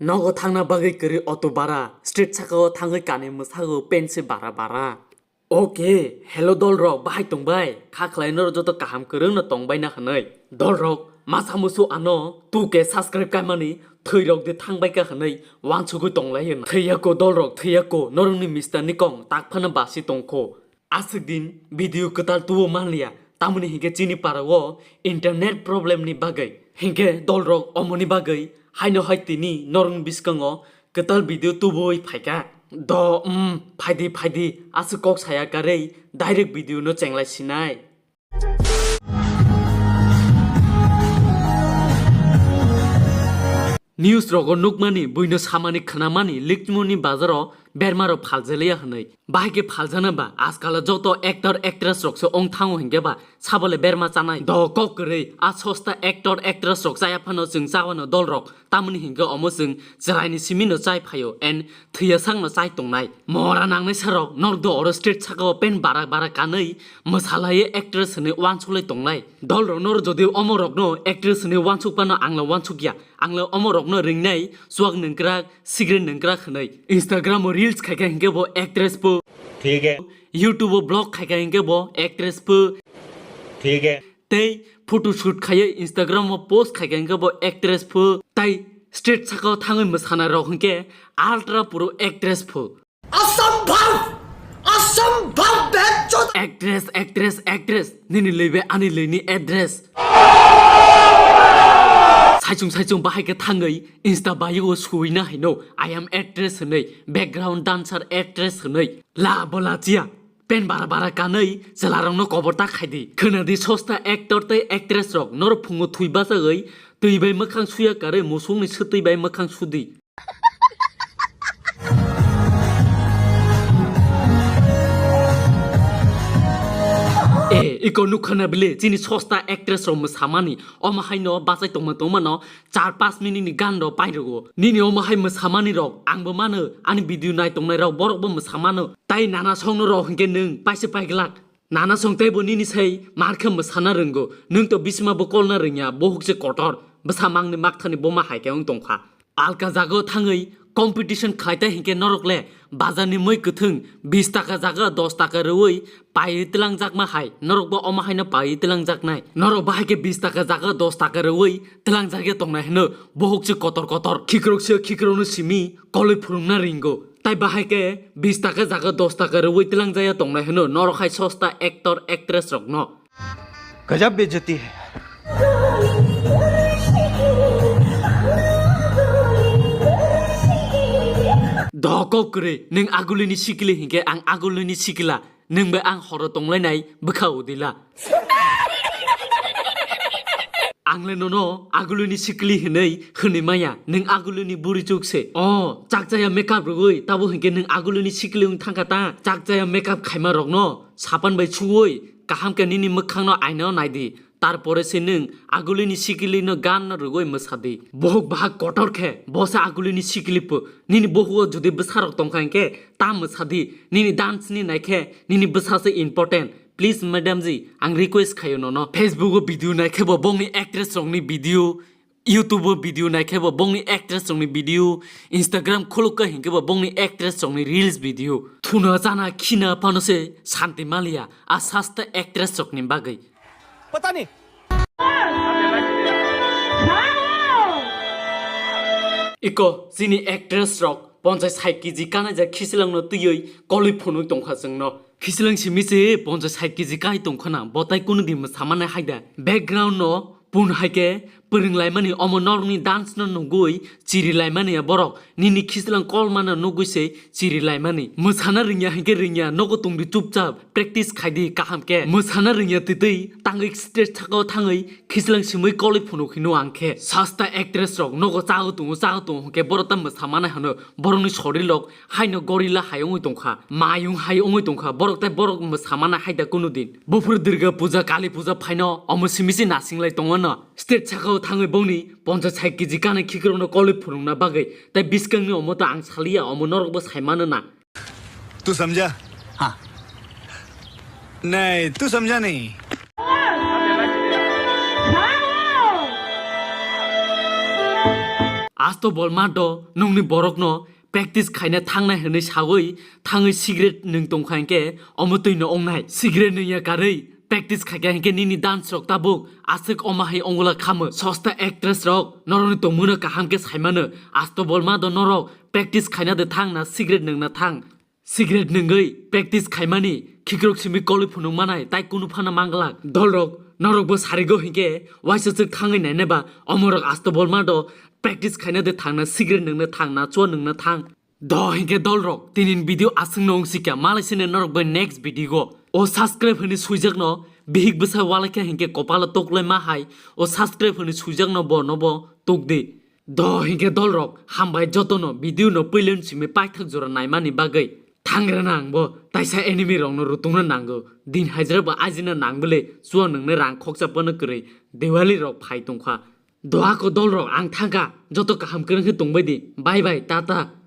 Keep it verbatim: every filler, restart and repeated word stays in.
Nogo thangna bagwi kwrwi auto bara, street sakao thangwi kanwi mwsago pensi bara bara. Okay, hello dolrok, bahai tongbai? Kha khlai norok joto kaham kwrwngno tongbaina hwnwi. Dolrok, masa musu ano two K subscribe kaimani thwirok de thangbaika hwnwi wansugwi tonglaio na. Thwiyako dolrok, thwiyako, norokni mister ni kong takphano basi tongkho. Aswk din video kwtal tubu manliya, tamoni hinkhe chini parao internet problem ni bagwi. Hinkhe dolrok omoni bagwi haino hai tini norokni bwskango kwtal video tubui phaikha. Do, um, phaidi, phaidi, aswk kok saya karwi direct video no chenglai sinai. News rogo nukmani, buino samani khwnamani, Likchmuni bazaro bermarok phaljelya hwnwi. Bahai khe phaljana ba, ajkalo joto actor actress rok se ong thango hinkhe ba, sabole berma chanai. Do kok kwrwi, a sosta actor actress rok chaya phano chwng chawano dolrok, tamoni hinkhe omo chwng chwraini simino chai phaio, and thwiya sakno chai tongnai. Mora nangnai sarok, norok do oro stage sakao pen barak barak kanwi, mwsalaiwi actress hwnwi uansuklai tongnai. Dolrok norok jodi omorokno actress hwnwi uansuk phano angla uansukya. Angla omorokno ringnai, chuak nungkrak, cigarette nungkrak hwnwi. Instagram o reels khaikha hinkhe bo actress pho. Thik hai. YouTube o vlog khaikha hinkhe bo actress pho. Thik hai. Tei photoshoot khaiwi Instagram o post khaikha hinkhe bo actress pho. Tai stage sakao thangwi mwsanairok hinkhe ultra pro actress pho. Asambhav! Asambhav, bechod! Actress, actress, actress. Nini lwi bai ani lwini address. Saichung saichung bahai khe thangwi Insta bio suina haino, "I am actress" hwnwi, "background dancer actress" hwnwi. La bola chia. Pen bara bara kanwi chwlarokno kobor ta khaidi. Khwnadi sosta actor tei actress rok norok phungo thwi bachagwi twi bai mwkhang suya karwi musukni swtwi bai mwkhang sudi. E, iko nukha na bile, chini sosta actress rok mwsamani, omo haino bachai tongma tongmano char panch minute ni gan rok pairwgo. Nini omo hai mwsamani rok, angbo mano, ani video nai tongnai rok, borok bo mwsamano. Tai nana songno rok hinkhe nwng paisa paiglak. Nana song teibo nini sai mar khe mwsana rwngo. Nwng to bisima bo kolna rwngya, bohuk se kotor. Bwsa mangni makthani boma hai khe wng tongkha. Alka jagao thangwi competition khlai ta hinkhe norok le bazarni mui kwthwng bis taka jaga dos taka rwui paiwi twlangjakma hai, norokbo omo haino paiwi twlangjaknai. Norok bahai khe bis taka jaga dos taka rwui twlangjak ya tongnai hwno, bohuk se kotor kotor. Khikrok se khikrokno simi kolwi phwrwngna ringo. Tai bahai khe bis taka jaga dos taka rwui twlangjak ya tongnai hwno, norok hai sosta actor actress rokno. गजब बेइज्जती है। Doko kwrwi, nwng agulini sikili hinkhe ang agulini sikila, nwng bai ang horo tonglainai bwkha udila. Ang le nono agulini sikili hinwi hwnwi maya, nwng agulini buri chuk se. O, chakchaya makeup rwgwi, tabo hinkhe nwng agulini sikili wng thangkha ta? Chakchaya makeup khaima rokno sapan bai suwi, kaham khe nini mwkhangno aina o naidi, tarpore se nwng agulini sikilino ganno rwgwi mwsadi. Bohok bahak kotor khe, bo se agulini sikili pho. Nini bohugo jodi bwsarok tongkha hinkhe ta mwsadi, nini dance ni naikhe nini bwsa se important. Please madam ji, ang request khaio nono. Facebook o video naikhe bo bongni actress rokni video, YouTube o video naikhe bo bongni actress rokni video, Instagram khulukha hinkhe bo bongni actress rokni reels video. Thuna chana khina phano se santi maliya a sasta actress rokni bagwi. पता नहीं। Iko chini actress rok ponchai sait kg kanai ja khisilangno twiwi kolwi phunwi tongkha chwngno. Khisilang simi se ponchai sait kg kai tongkhana, bo tai kunu di mwsamani haida. Background no pun hai khe pwrwnglaimani, omo norokni dance no nugwi chirilaimani ya borok. Nini khisilang kolmano nugwi se chirilaimani. Mwsana rwngya hinkhe rwngya, nogo tongdi chupchap, practice khaidi kaham khe. Mwsana rwngya twi twi tangwi stage sakao thangwi khisilang simwi kolwi phunuk hino ang khe. Sasta actress rok nogo chao tongo, chao tongo hinkhe borok ta mwsamanai hwno, borokni sorirok haino gorilla hai wngwi tongkha, mayung hai wngwi tongkha, borok tai borok mwsamanai haida kunu din. Buphuru Durga puja, Kali puja phaino omo simi se nasinglai tongo no. Stage sakao thangwi bongni ponchas sait kg kanai khikrokno kolwi phunukna bagwi, tai bwskangni omo to ang saliya, omo norokbo saimano na. तू समझा? हाँ। नहीं, तू समझा नहीं। Asto bolma do nongni borokno practice khaina thangnai hwnwi sawi thangwi cigarette nwng tongkha hinkhe omo twino ongnai. Cigarette nwngya karwi practice khaikha hinkhe nini dance rok tabuk aswk oma hai ongula khamu. Sosta actress rok norokni tongmungno kaham khe saimano. Asto bolma do norok practice khaina de thang na cigarette nwngna thang. Cigarette nwngwi practice khaimani khikrok simi kolwi phunuk manai tai kunu phano manglak. Dolrok norokbo sarigo hinkhe waisa chwk thangwi nainai ba omorok asto bolma do practice khaina de thangna cigarette nwngna thangna chua nwngna thang. Do hinkhe dolrok tinin video aswkno wngsikya malai sini norok bai next video o subscribe hwnwi suijakno bihik bwsa walaikha hinkhe kopalo toklai ma hai o subscribe hwnwi suijakno bo nobo tukdi. Do hinkhe dolrok hambai jotono video no puilon simi paithak jora naimani bagwi. Thangrana ang bo taisa enemy rokno rutungna nango. Din hajra bo ajina nang bwle chua nwngnai rang khoksa phano kwrwi Diwali rok phai tongkha. Doa ko dolrok ang thangkha joto kaham kwrwng khe tongbai di. Bye bye tata.